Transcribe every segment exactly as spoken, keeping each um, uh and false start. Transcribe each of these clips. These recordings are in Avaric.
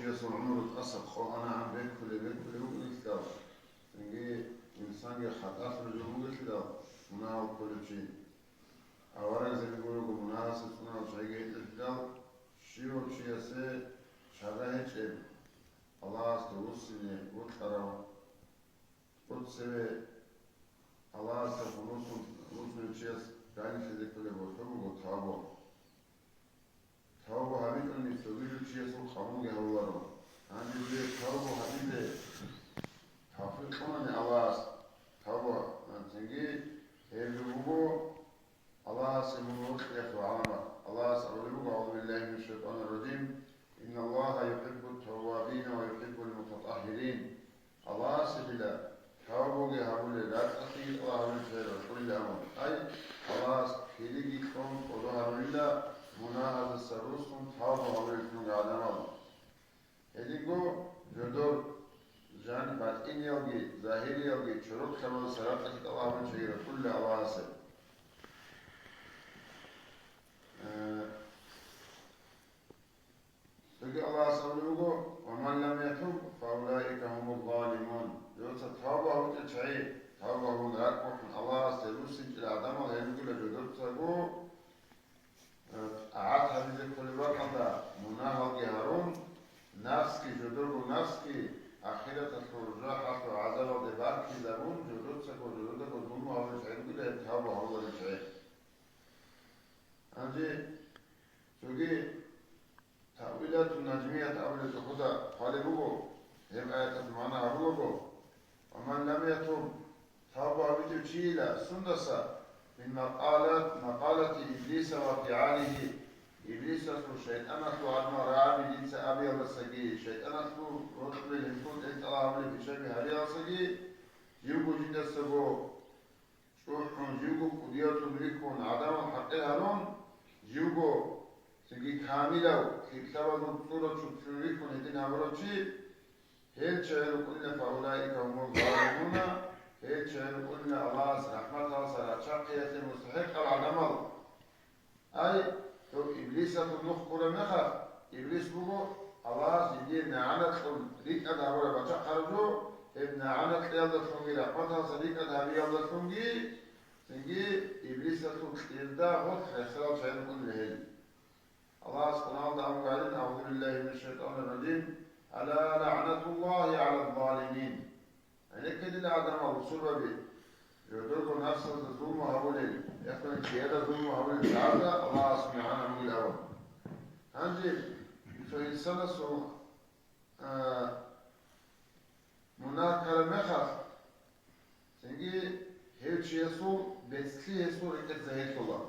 Гьесул гӀумру тӀаса къо-, анагӀан беккулеб, беккулеб букӀунелъидал, цинги инсанги хатӀалъулеб бугелъидал, мунагьал кколев чи. Аварагзаби гурого мунагьасе цӀунарал чагӀиги гьечӀелъидал, щивав чиясе чага гьечӀеб, Аллагьасда вуссине вокьарав, цоцеве Аллагьасда хӀунусун вуссунев чияс ганилъизе кколеб гьоркьоб буго тавбу. Тавба гьабичӀони цогидав чиясул къабулги гьавуларо. Гьанже дуе тавба гьабизе тавфикъ кьунани Аллагьас, тавба, цинги гьеб жо буго Аллагьасе мун вокьиялъул гӀаламат. Аллагьас абулеб буго: «أعوذ بالله من الشيطان الرجيم. إن الله يحب التوابين ويحب المتطهرين». Аллагьасебила тавбуги гьабулел, рацӀцӀалъиги тӀалаб гьабулел чагӀи рокьулила абун. Ай, Аллагьас кириги кьун кӀодо гьабулила, мунагьаздаса руссун тавба гьабулеллъунги гӀадамал. Гьединго жодор, жан батӀиниялги, загьириялги чорокълъабаздаса рацӀцӀалъи тӀалаб гьабулел чагӀи рокьулила Аллагьасе. Э, Цоги Аллагьас абулеб буго: «ومن لم يتب فأولئك هم الظالمون». Жодоца тавба гьабичӀел чагӀи, тавба гьабун ракӀ бухӀун Аллагьасде руссинчӀел гӀадамал гьел ругила жодоцаго, э, тӀагӀат гьабизе кколеб бакӀалда мунагьалги гьарун, нафсги, жодорго нафсги ахираталъул жужахӀалъул гӀазабалде баркизабун, жодоцаго жододаго зулму гьабулел чагӀи ругила гьел тавба гьабуларел чагӀи. Гьанже цоги Таъвилатун нажмият абулеб цохӀода хъвалеб буго, гьеб аяталъ магӀна гьабулаго: «ومن لم يتب», тавба гьабичӀев чийила сундаса, «من مقالة، مقالة إبليس وفعاله», Иблисалъул, шайтӀаналъул гӀадамал рагӀаби дица абиялдасаги, шайтӀаналъул рокьулел гьелъул тӀел тӀалаб гьабулеб биччаби гьабиялдасаги, живго жидасаго чӀухӀун, живго кӀудияв вихьун, гӀадамал хӀакъир гьарун, живго цинги камилав, лъикӀлъабазул цӀурал чурччун вихьун гьедин гьабурав чи, гьел чагӀи рукӀунила, «فأولئك هم الظالمون», гьел чагӀи рукӀунила Аллагьас рахӀматалдаса рачахъиялъе мустахӀикъал гӀадамал. Ай, гьев Иблисалъул нух ккураб мехалъ, Иблис буго Аллагьас жиндие нагӀана кьун рикӀкӀад гьабураб бачахъараб жо, гьеб нагӀана кьеялдалъунги рахӀматалдаса рикӀкӀад гьабиялдалъунги, цинги Иблисалъул кьирда гъорлъ рехсарал чагӀи рукӀунила гьел. Аллагьас Къуръаналда абун гьарин: «أعوذ بالله من الشيطان الرجيم. ألا لعنة الله على الظالمين». ГӀенекке, дила гӀадамал, бусурбаби, жодорго нафсалда зулму гьабулел, яхъуни чияда зулму гьабулел чагӀазда Аллагьас нагӀана бугил абун. Гьанже цо инсанасул, а, мунагь ккараб мехалъ, цинги гьев чиясул бецӀлъи гьесул рекӀеде загьирлъула.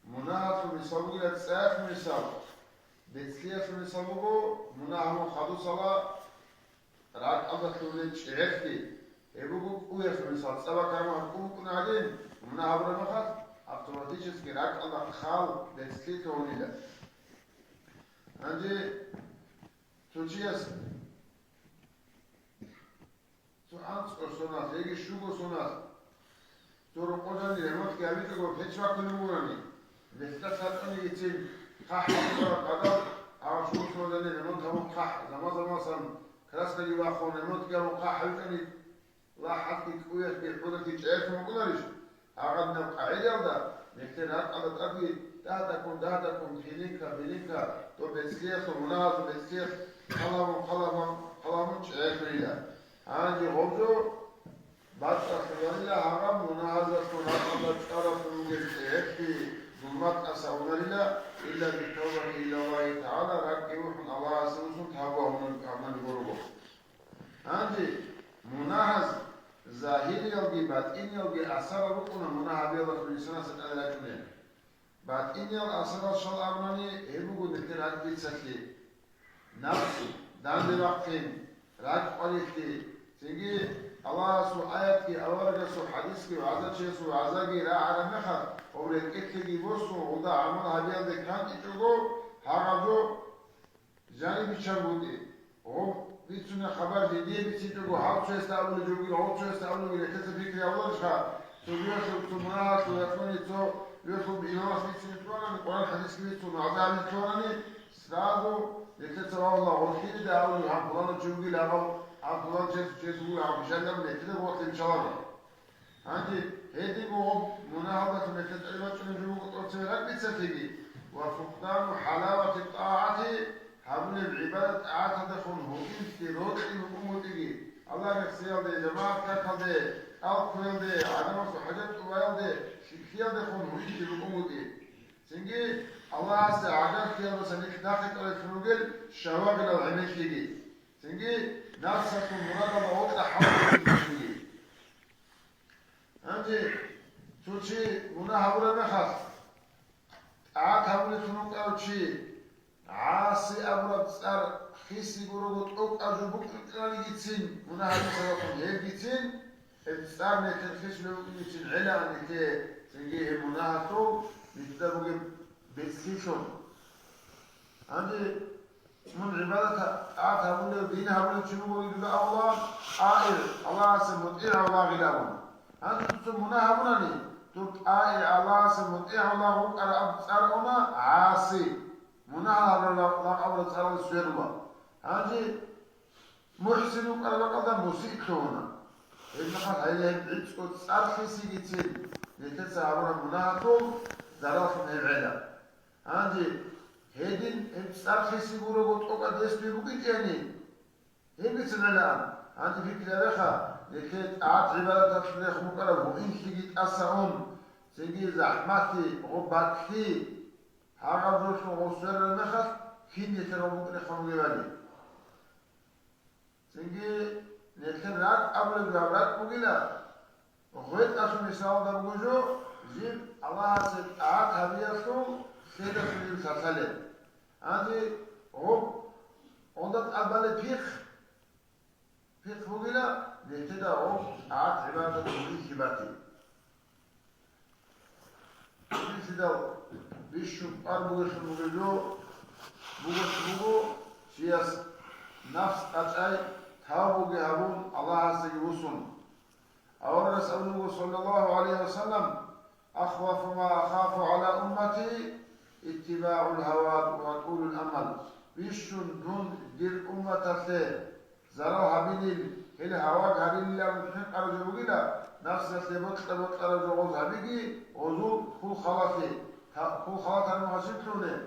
Мунагьалъул мисал бугила цӀаялъул мисал. БецӀлъиялъул мисал буго, мунагь гьабун хадусала ракӀалда лъугьунел чӀегӀерлъи, гьеб буго кӀуялъул мисал. ЦӀа бакараб мехалъ кӀу букӀуна гӀадин, мунагь гьабураб мехалъ, автоматически ракӀалда хал, бецӀлъи лъугьунила. Гьанже цо чияс Цо анцӀго соналъ яги щуго соналъ цо рокъо жанир ремонтги гьабичӀого печь баккулеб бугони, бетӀа лъачӀони ицин хъахӀ гьабураб къадал, гьав щуго соналъ жанир ремонт гьабун хъахӀ, заман-заманасан краскаги бахун, ремонтги гьабун хъахӀ гьабичӀони, лахӀалги кӀуялъги хӀудалъги чӀегӀерлъун букӀунарищ? Гьагъадинаб къагӀидаялда нилъер ракӀалда тӀадги дагьдаккун, дагьдаккун, хилинка, билинка, доб бецӀлъиялъул, мунагьазул бецӀлъиялъ хъалагьун, хъалагьун, хъалагьун чӀегӀерлъуйила. Гьанже гъоб жо бацӀцӀалъуларила гьагъаб мунагьазалъул ракӀалда чӀваралъун ругел чӀегӀерлъи, зулмат тӀаса унарила, илла битавбати илаллагьи тагӀала, ракӀги вухӀун Аллагьасе вуссун тавба гьабунани гурого. Гьанже мунагьаз загьириялги батӀиниялги асарал рукӀуна мунагь гьабиялдалъун инсанасда тӀаде рачӀунел. БатӀиниял асарал щал абунани, гьеб буго нилъер ракӀбицалъи, нафс данде бахъин, ракӀ къварилъи, цинги Аллагьасул аятги аварагасул хӀадисги вагӀзачиясул вагӀзаги рагӀараб мехалъ, гьеб рекӀелъеги босун, гьелда гӀамал гьабиялде кантӀичӀого, гьагъаб жо Жаниб биччан бутӀи. Гъоб бицунеб хабар жиндие бицичӀого, гьав цоясда абулеб жо бугила, гъов цоясда абулеб бугила, нилъеца пикри гьабуларищха? Цо жоялъул, цо мунагьалъул, яхъуни цо жоялъул имамас бицине кколани, Къуръан хӀадисги бицун, вагӀза гьабизе кколани, сразу Нилъеца валлагь гъорлъида абулеб гьаб пуланав чи вугила, гьав, гьав пулан чияс, чияс вугила, гьав бижарилан нилъеда гъорлъ биччаларо. Гьанже гьединго гъоб мунагьалдалъун нилъер тӀаде бачӀунеб жо буго тӀоцебе ракӀбицалъиги ва фукъдану хӀалавати тӀагӀати, гьабулеб гӀибадат-тӀагӀаталдехун гьуинлъи рокьи букӀунгутӀиги, Аллагь рехсиялде, жамагӀат какалде, кӀал кквеялде, гӀадамасул хӀажат тӀубаялде, лъикӀлъиялдехун гьуинлъи букӀунгутӀи. Цинги Аллагьасда гӀагарлъиялдаса нилъ нахъе кьолеллъун ругел шагьватал гӀемерлъиги. Цинги нафсалъул мурадалда гъоркьа хӀалбихьулеллъиги. Гьанже цо чи мунагь гьабураб мехалъ, тӀагӀат гьабулеллъун вукӀарав чи, гӀаси абураб цӀар хиси гурого тӀокӀаб жо букӀинчӀониги, цин мунагь гьабизе сабаблъун гьебгицин, гьеб цӀар нилъер хисулев вукӀинчӀин гӀелаан нилъее, цинги гьеб мунагьалъул нилъеда бугеб бецӀлъилъун. Гьанже мун гӀибадат, тӀагӀат гьабулев, дин гьабулев чи вугониги дуца абула, тӀагӀи, Аллагьасе мутӀигӀав лагъила абун. Гьанже дуца мунагь гьабунани, дур тӀагӀи, Аллагьасе мутӀигӀав лагъ вукӀараб цӀар уна гӀаси, мунагь гьабурав лагъ абураб цӀаралде сверула. Гьанже мухӀсин вукӀараб бакӀалда мусиъ лъугьуна. Гьебмехалъ гьайла гьеб гӀицӀго цӀар хисигицин, нилъеца гьабураб мунагьалъул зараллъун гьеб гӀела. Гьанже гьедин гьеб цӀар хиси гурого тӀокӀаб дес букӀинчӀани, гьебгицин гӀелаан. Гьанже пикри гьабеха, нилъее тӀагӀат-гӀибадаталъул рехун букӀараб гьуинлъиги тӀаса ун, цинги захӀмалъи, гъоб бакӀлъи, гьагъаб жолъун гъосул ран мехалъ, кин нилъер гъоб букӀине хъван бугебали. Цинги нилъер ракӀ абулеб жо гьаб ракӀ бугила, гъветӀалъул мисалда буго жо, жиб Аллагьасе тӀагӀат гьабиялъул лъедалъун жиб лъалъалеб. Гьанже гъоб, гъолда тӀад балеб пихъ, пихъ бугила, нилъеда гъоб тӀагӀат-гӀибадат гьуинлъи бати. Нилъидал бищун кӀвар бугелъун бугеб жо бугелъ буго, чияс нафс къачӀай тавбуги гьабун, Аллагьасдаги вуссун. Аварагас абун буго, саллаллагьу гӀалайгьи ва саллам: «Ахвафу ма ахафу гӀала уммати иттибагӀул гьава ва тӀулул амал». Бищун дун дир умматалъе зарал гьабилин, гьел гьаваг гьарилилан хӀинкъараб жо бугила, нафсалъе бокьа-бокьараб жо гъоз гьабиги, гъозул хъул-халалъе, та-, хъул-халал тармухъа щиб лъугьунеб?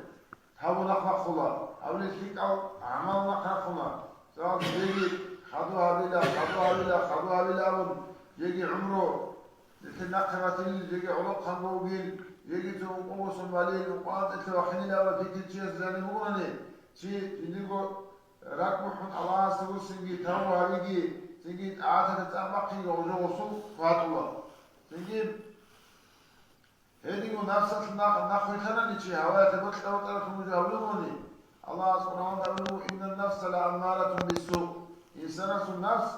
Гьабу нахъ бахъула, гьабулел лъикӀал гӀамал нахъ рахъула. Цо жеги хадув гьабила, хадув гьабила, хадув гьабила абун, жеги гӀумру нилъер нахъе батилин, жеги гӀолохъанго вугин, жеги цо ункъо босун балин, ункъо анцӀилъе вахинилан абураб пикри чияс жаниб бугони, чи жиндирго ракӀ бухӀун Аллагьасда вуссинги, тавбу гьабиги, цинги тӀагӀаталде цӀакъ бахъинги гъожо гъосул хватӀула. Цинги гьединго нафсалъ нах-, нахъвилъанани чи, гьаваялъе бокьа-бокьаралъун жо гьабулеб бугони, Аллагьас Къуръанда абулеб буго: «Иннан нафса ла аммаратун биссу». Инсанасул нафс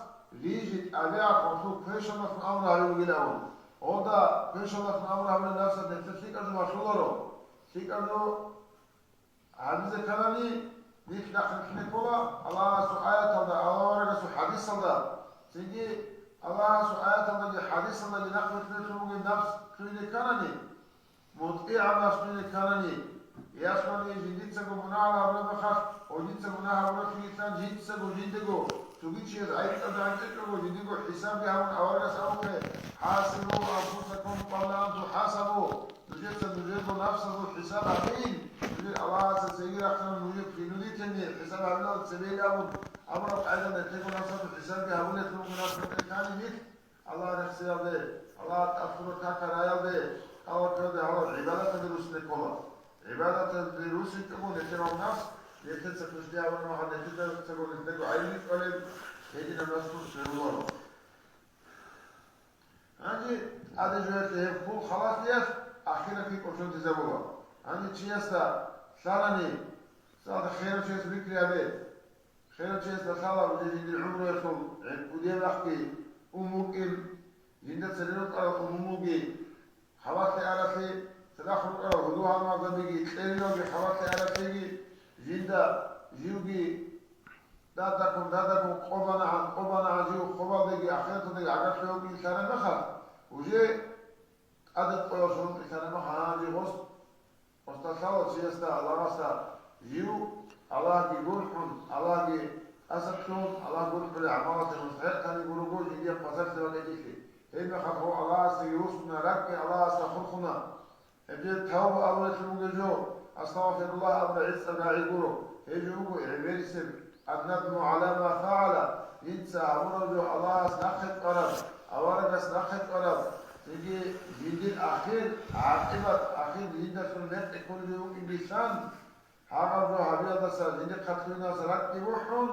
рижи, тӀабигӀат, гъосул квешалдалъун амру гьабизе бугилан. Гъода квешалдалъун амру гьабулеб нафсалъ нилъер лъикӀаб жо малъуларо. ЛъикӀаб жо гьабизе кканани, нилъ нахъ рилълъине ккола Аллагьасул аяталда, Аллагьасул хӀадисалда. Цинги Аллагьасул аяталдаги хӀадисалдаги нахъ рилълъине ккун бугеб нафс лъугьине кканани, мутӀигӀаб нафс лъугьине кканани, ясвани жиндицаго мунагь гьабураб мехалъ, гъодинца мунагь гьабуралъугилъан жинцаго жиндаго, цоги чияс гӀайиб тӀаде гӀанчӀечӀого, жиндиго хӀисабги гьабун, аварагас абухъе: «ХӀасибу анфусакум къабла ан тухӀасабу». Нужеца нужерго нафсазул хӀисаб гьабейин, нужер Аллагьасда цеги рахъана нужер принудительный хӀисаб гьабилалда цебейилан абун, абураб къайдада нилъего нафсазул хӀисабги гьабулелъул мунагь ккани нилъ Аллагь рехсиялде, Аллагь тӀад лъураб какараялде, тӀалаб гьабиялде гьалаб гӀибадаталде руссине ккола. ГӀибадаталде руссинчӀого нилъерал нафс, нилъеца хъушлъи гьабураб мехалъ нилъеда цого нилъего гӀайиб кьолеб, гьединаб нафс сверуларо. Гьанже тӀаде жоялъе гьеб хъул-халалъиялъ ахират кӀочон тезабула. Гьанже чиясда лъалани, цалда херав чияс пикри гьабе. Херав чиясда лъала жиндир гӀумруялъул гӀи-, кӀудияб вахъги ун вукӀин, жинда церер рукӀарал умумулги, хабалъе аралъе, цадахъ рукӀарал гьудул-гьалмагъзабиги, кьерилалги хабалъе аралъеги, жинда живги Дадаккун, дадаккун къо банагӀан, къо банагӀан жив хабалдеги ахираталдаги гӀагарлъи вукӀин лъараб мехалъ, уже тӀаде къоялъ рукӀин лъараб мехалъ гьанже гъос, гъосда лъала чиясда, Аллагьасда жив Аллагьги гурхӀун, Аллагьги тӀасалъугьун, Аллагь гурхӀулел гӀамалалъе мустахӀикъ тани гурого жиндие хвасарлъи бакӀиялъе. Гьебмехалъ гьев Аллагьасдаги руссуна, ракӀги Аллагьасда хурхуна. Гьеб жо тавба абулелъун бугеб жо, астагъфируллагь абураб гӀицӀаб рагӀи гуро. Гьеб жо буго гӀемерисеб, аннадму гӀала ма фагӀала, жинца гьабураб жо Аллагьас нахъе чӀвараб, аварагас нахъе чӀвараб, цинги жиндир ахир, гӀакъибат, ахир жиндалъун мекъи кколеб жо букӀинеблъан, гьаб жо гьабиялдаса жиндихъа лъугьиналдаса ракӀги бухӀун,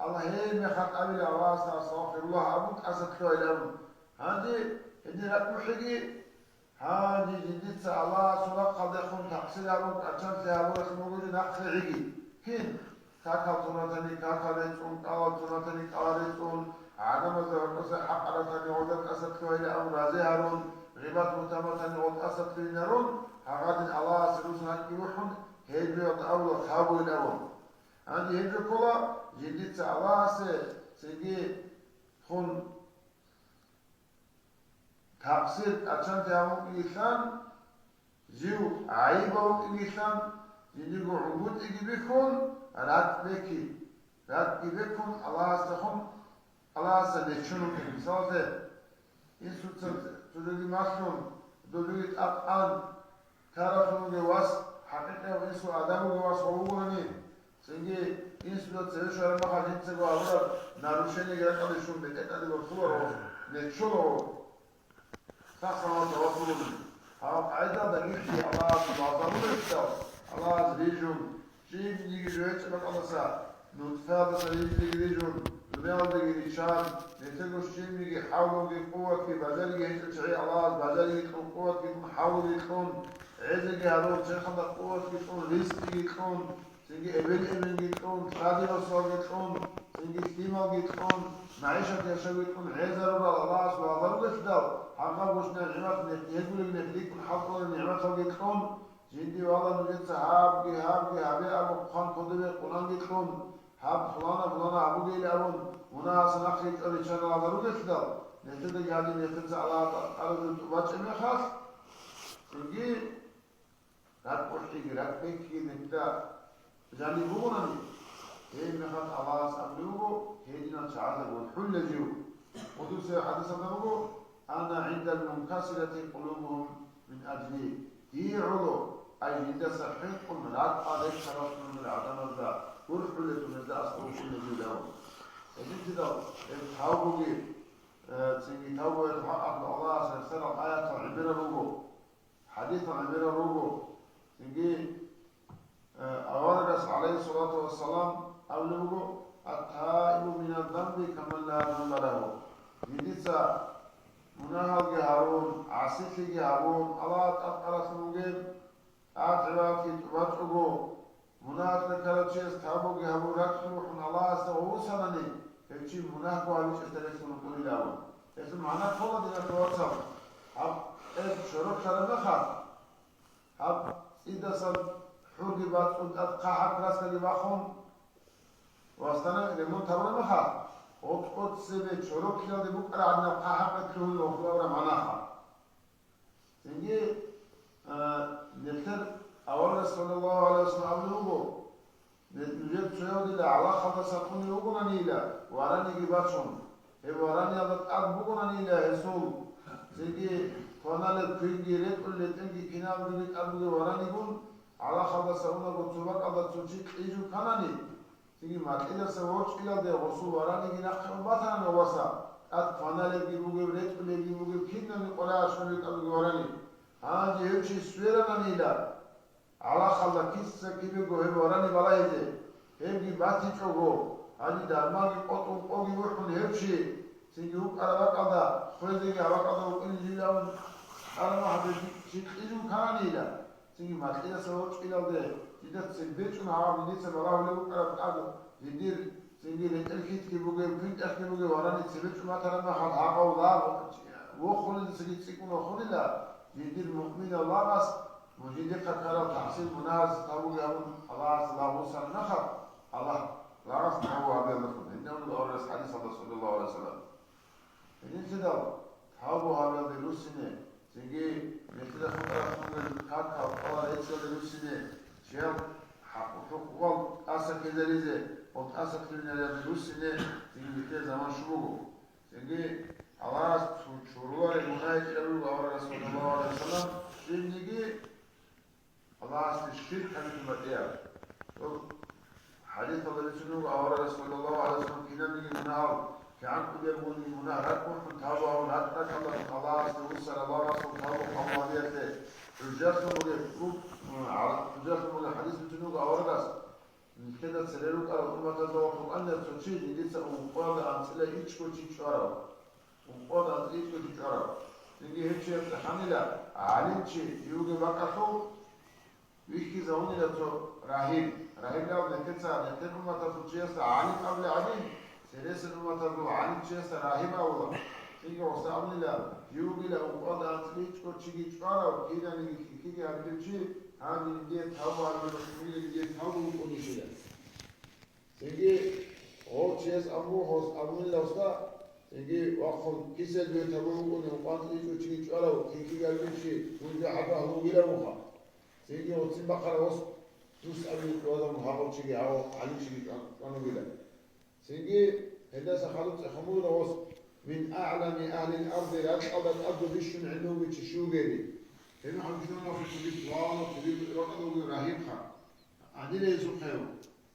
Аллагь гьебмехалъ абила Аллагьасда астагъфируллагь абун тӀасалъугьайилан абун. Гьанже гьедин ракӀ бухӀеги, гьанже жиндица Аллагьасул рахъалдехун такъсир гьабун, кӀачанлъи гьабуралъун буго жо нахърегӀиги. Кин? Какал цонатани какал рецӀун, кӀалал цонатани кӀалал рецӀун, гӀадамазда гьоркьоса хӀакъаратани гъода тӀасалъугьайилан абун рази гьарун, гъибат-бугьтанатани гъода тӀасалъугьинарун, гьагъадин Аллагьасе руссун гьакӀги бухӀун, гьеб жоялда абула тавбуйин абун. Гьанже гьеб жо ккола, жиндица Аллагьасе цинги хун такъсир кӀачанлъи гьабун вукӀинеблъан, жив гӀайибав вукӀинеблъан, жиндирго гӀунгутӀиги бихьун, ракӀ бекки, ракӀги беккун Аллагьасдехун, Аллагьасда неччун вукӀин. Мисалалъе, инсуца цо жоги малъун, дов жоги тӀад ан, тарафун вугев вас, хӀакъикъияв инсул адам вугев вас гъов вугони, цинги инсуда цеве щвараб мехалъ жинцаго гьабураб нарушениеги ракӀалде щун бетӀер тӀаде борхуларо, неччоларо. Сах-саламатав вугони. Гьаб къайдалда нилъги Аллагьасул лагъзадулелъидал, Аллагьас рижун, жиндиги жо гьечӀеб бакӀалдаса, нутфаялдаса жиндиги рижун, дуниялалдаги риччан, нилъего щибниги хӀавлуги къуватги бажариги гьечӀев чагӀи Аллагьас бажариги кьун, къуватги кьун, хӀавлуги кьун, гӀезеги гьарун, черхалда къуватги кьун, ризкъиги кьун, цинги эбел-эменги кьун, лъади-росалги кьун, цинги лъималги кьун, магӀишат яшавги кьун гӀезарурал Аллагьас лагъзадулелъидал, гьагъаб гушнай гӀимат нигӀмат гьезулеб нигӀматалги кьун, жинди вала нужеца гьабги, гьабги, гьабе абун хъван кодобе къунанги кьун, гьаб пулана-пулана гьабугейилан абун, мунагьалдаса нахъе чӀвазе чӀарал гьеза ругелъидал, нилъедаги гьадин нилъеца Аллагьасда тӀадаб тӀубачӀеб мехалъ, цинги ракӀ бухӀиги, ракӀ беккиги нилъеда жаниб бугони, гьеб мехалъ Аллагьас абулеб буго, гьединал чагӀазда гурхӀулев жив. Къудусияб хӀадисалда буго, «Ана гӀиндал мункасирати къулубухум мин ажли». Дие гӀоло, ай жиндаса хӀинкъун ракӀал реккаралъун гӀадамазда гурхӀулев, гьезда аскӀов вукӀунев жив абун. Гьединлъидал гьеб тавбуги, э, цинги тавбуялъул хӀакъалъулъ Аллагьас рехсарал аятал гӀемерал руго, хӀадисал гӀемерал руго. Цинги, э, аварагас, гӀалайгьиссалату вассалам, абулеб буго, «Ат-таибу миназ-занби каман ла занба лагьу». Жиндица мунагьалги гьарун, гӀасилъиги гьабун, Аллагьасда тӀадкъаралъун вугев, тӀагӀат-гӀибадатги тӀубачӀого, мунагьалда ккарав чияс тавбуги гьабун ракӀги бухӀун Аллагьасда гъовусанани, гьев чи мунагьго гьабичӀесда релълъун вукӀунилан абун. Гьелъул магӀна ккола, диналъул вацал, гьаб тӀед щороклъараб мехалъ, гьаб цӀидасан хӀурги бацӀцӀун тӀад хъахӀаб краскаги бахун, васдана ремонт гьабураб мехалъ, гъоркьго цебе чороклъиялде букӀараб гӀадинаб хъахӀаб лъугьун вахулеб абураб магӀнаха. Цинги, а, нилъер аварагас, саллаллагьу гӀалайгьи вассалам, абулеб буго, нилъ-, нужер цояв дила гӀалахалдаса хъунев вугонанила, вараниги бачун, гьеб вараниялда тӀад бугонанила гьесул, цинги кваналеб квинги ретӀул ретӀелги кинаб жоги тӀад бугеб варанигун, гӀалахалдаса унаго цо бакӀалда цо чи кьижун кканани, цинги макьидаса ворчӀилалде гъосул вараниги нахъе ун батарана, васа, тӀад кваналебги бугеб, ретӀулебги бугеб, кинабниги къваригӀараб щун рекӀелги варани. Гьанже гьев чи сверананила, гӀалахалда киса-кибего гьеб варани балагьизе, гьебги батичӀого, гьанже дарманги къотӀун къоги бухӀун гьев чи, цинги вукӀараб бакӀалда, хвезеги гьаб бакӀалда вукӀине жив абун, тӀадамахъ гьеб чи кьижун ккананила. Цинги макьидаса ворчӀилалде, дида цебе чӀун гьаб дица балагьулеб букӀараб тӀад, жиндир цинги ретӀел хьитги бугеб, квин тӀехги бугеб варани цебе чӀун батараб мехалъ гьагъав лагъ вохулелдасаги цӀикӀкӀун вахунила, жиндир муъминав лагъас, жиндихъа ккарал тахсир мунагьаз тавбуги гьабун, Аллагьасда лагъ бусараб мехалъ, Аллагь лагъас тавбу гьабиялдалъун. Гьединаб буго аварагас хӀадисалда, саллаллагьу гӀалайгьи вассалам. Гьединлъидал тавбу гьабиялде руссине, цинги нилъеда хутӀараб бугеб какал кӀвар рецӀиялде руссине, чиял хӀакъ-хӀукъуял тӀаса ккезаризе ва тӀаса ккеринаризе руссине цинги нилъер заман щун буго. Цинги Аллагьас чу-, чурулареб мунагь гьечӀеб буго аварагас, саллаллагьу гӀалайгьи ва саллам, цинги Аллагьасде ширк гьабичӀого батӀияб. Гьеб хӀадисалда бицун буго, аварагас, саллаллагьу гӀалайгьи ва саллам, кинабниги мунагьал, кигӀан кӀудияб бугониги мунагь ракӀ бухӀун, тавбу гьабун, ракӀ-ракӀалда Аллагьасде вуссарав аварагасул тавбу къабул гьабиялъе хӀужжатлъун бугеб, хӀу-, гӀа-, хӀужжатлъун бугеб хӀадис бицун буго аварагас, нилъеда цере рукӀарал умматазда ва Къуръаналда цо чи жиндица ункъоялда анцӀила ичӀго чи чӀварав. Ункъоялда анцӀила ичӀго чи чӀварав. Цинги гьев чияс цӀеханила гӀалимчи живго бакӀалъув, вихьизавунила цо рагьиб. Рагьиб абун нилъеца, нилъер умматалъул чиясда гӀалим абулеб гӀадин, цересел умматалъул гӀалимчиясда рагьиб абула. Цинги гьесда абунила, живгила ункъоялда анцӀила ичӀго чиги чӀварав, кинабниги хихиги гьабулев чи, гьанже жиндие тавбу гьабизе бокьун бугила, жиндие тавбу букӀунищила. Цинги гьев чияс абун буго, гьес абунила гьесда, цинги вахъун, киса дуе тавбу букӀунев, ункъоялда анцӀила ичӀго чиги чӀварав, хихиги гьабулев чи, дун жо гьабулев вугилан абунха. Цинги гьесул бахъараб гьес дус абизе кӀвазабун гьагъав чиги, гьагъав гӀалимчиги чӀван-, чӀван вугила. Цинги гьелдаса хадуб цӀехун бугила гьес, мин а'лами агьлил арзи, ракьалда тӀадаб бищун гӀелму бугев чи щив вугевали. Гьеб мехалъ бищун абун буго цоги пуланав, цоги ракьалда вугев рагьибха, гьадинав гьесухъе.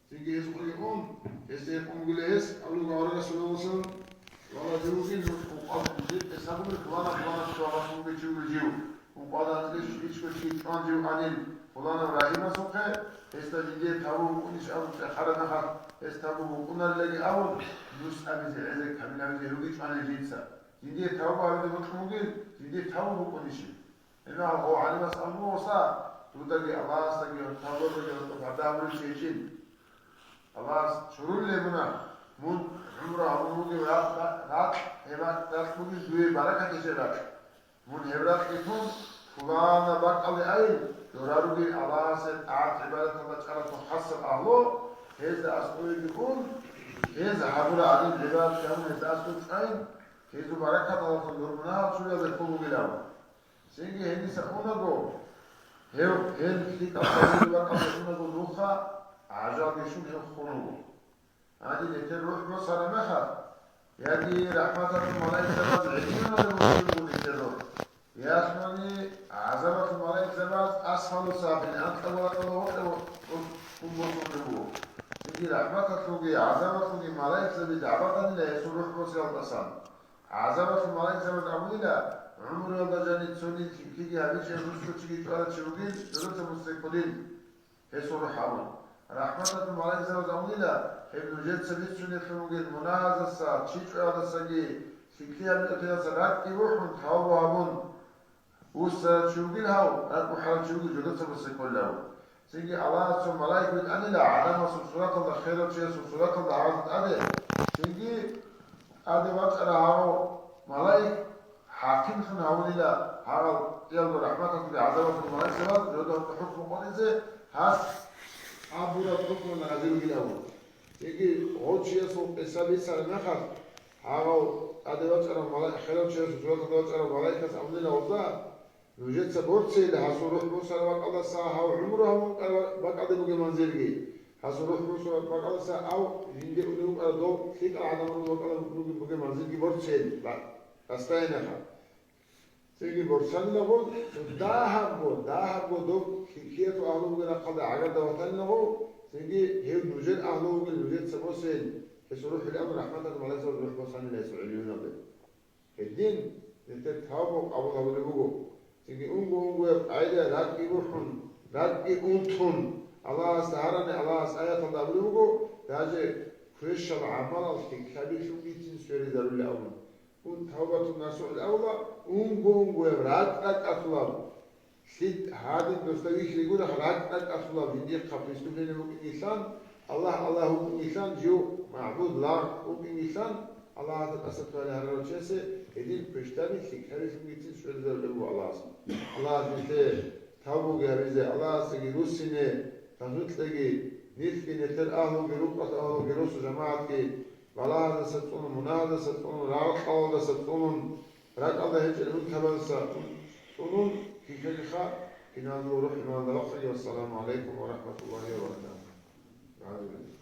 Цинги гьесухъеги ун, гьесда гьикъун бугила гьес, абулеб буго аварагас, саллаллагьу гӀалайгьи ва саллам, валлагь, жив вугин, жив ункъоялда, жив тӀаса бугин, пуланав, пуланав чиясул вацас вугев чи вугев жив. Ункъоялда анцӀила ичӀго чи чӀван жив анин, пуланав рагьибасухъе, гьесда жиндие тавбу букӀунищ абун цӀехараб мехалъ, гьес тавбу букӀунарилаги абун, дус абизе гӀезеги камил гьабизе гьев вугев чӀванила жинца. Жиндие тавбу гьабизе бокьун бугин, жиндие тавбу букӀунищин? Гьеб мехалъ гьев гӀалимас абун буго гьесда, дудаги Аллагьасдаги тавбадаги гьоркьоб гьарда гьабулев чи гьечӀин. Аллагьас чурулел мунагь, мун гӀумру гьабун бугеб ракь, ракь, гьеб ракь бугин дуе баракат гьечӀеб ракь. Мун гьеб ракьги тун, пуланаб бакӀалде айин, дора ругел Аллагьасе тӀагӀат-гӀибадаталда чӀарал цо хасаб агьлу, гьезда аскӀовеги ун, гьез гьабураб гӀадин гӀибадат гьабун гьезда аскӀов чӀвайин, гьезул баракаталдалъун дур мунагьал чуриялде ккун бугилан. Цинги гьениса унаго, гьев, гьел лъикӀал сабур бакӀалде унаго нухда, гӀажалги щун гьев хун вуго. Гьанже нилъер рухӀ босараб мехалъ, яги рахӀматалъул малаикзабаз гӀилмуялде босизе буго нилъер рухӀ, яги гӀазабалъул малаикзабаз асфалу сафилин, анкьаб варакьалда гъоркье босун буго. Цинги рахӀматалъулги гӀазабалъулги малаикзаби дагӀбатанила гьесул рухӀ босиялдасан. ГӀазабалъул малаикзабаз абунила, гӀумруялда жаниб цониги хихиги гьабичӀев нусго чиги чӀварав чи вугин, дозоца буссин кколин. Гьесул рухӀ абун. РахӀматалъул малаикзабаз абунила, гьеб нужеца бицунеблъун бугел мунагьаздаса, чӀваялдасаги, хихи гьабиялдаса ракӀги бухӀун, тавбу гьабун, вуссарав чи вугин гьав, ракӀ бухӀарав чи вугин, жодоца буссин кколин. Цинги Аллагьас цо малаик витӀанила гӀадамасул сураталда, херав чиясул сураталда гьавазда тӀаде. Цинги тӀаде вачӀарав гьав малаик хӀакимлъун гьавунила гьагъал кӀиялго рахӀматалъулги гӀазабалъулги малаикзабаз, жодор хӀукму къотӀизе гьас абураб хӀукму назир вугилан абун. Цинги гъов чиясул къиса бицараб мехалъ, гьагъав тӀаде вачӀарав малаик, херав чиясул сураталда вачӀарав малаикас абунила гъозда, нужеца борцейила гьасул рухӀ босараб бакӀалдаса гьав гӀумру гьабун букӀараб бакӀалде бугеб манзилги, гьасул рухӀ босараб бакӀалдаса гьав жинде унев вукӀарав дов лъикӀал гӀадамал бакӀалде бугеб манзилги борцейила, расстояниеха. Цинги борцанилаго, дагьабго, дагьабго дов хихиялъул агьлу бугеб рахъалда гӀагарда ватанилаго, цинги гьев нужер агьлу вугин, нужеца босейин, гьесул рухӀ гьелъ абун рахӀматалъул малаикзабаз рухӀ босанила гьесул гӀиллиюналде. Гьедин, нилъер тавбу къабул гьабулеб буго. Цинги унго-унгояб къайда ракӀги бухӀун, ракӀги унтун, Аллагьасда гьарани, Аллагьас аяталда абулеб буго, даже квешал гӀамалал хӀикмабилъунгицин сверизарулин абун. Ун тавбатун насухӀил авла, унго-унгояб ракӀ-ракӀалъулаб. Лъид гьадин досда вихьизе гурехъ ракӀ-ракӀалъулаб жиндихъа преступление букӀинилан, Аллагь, Аллагь вукӀинилан, жив магӀбуд лагъ вукӀинилан, Аллагьасда тӀасатӀуялъи гьарарав чиясе гьедин квешлъаби лъикӀлъабилъунгицин сверизарулеб буго Аллагьас. Аллагьас нилъее тавбуги гьабизе, Аллагьасдаги руссине, тавфикъ кьеги, нилъги нилъер агьлуги, рукъалъ агьлуги, росу жамагӀатги балагьаздаса цӀунун, мунагьаздаса цӀунун, рагъ-кьалалдаса цӀунун, ракӀалда гьечӀел унтабаздаса цӀунун, ккеха, Киназул рухӀ иман рахъе, вассаламу гӀалайкум ва рахӀматуллагьи ва баракатугьу.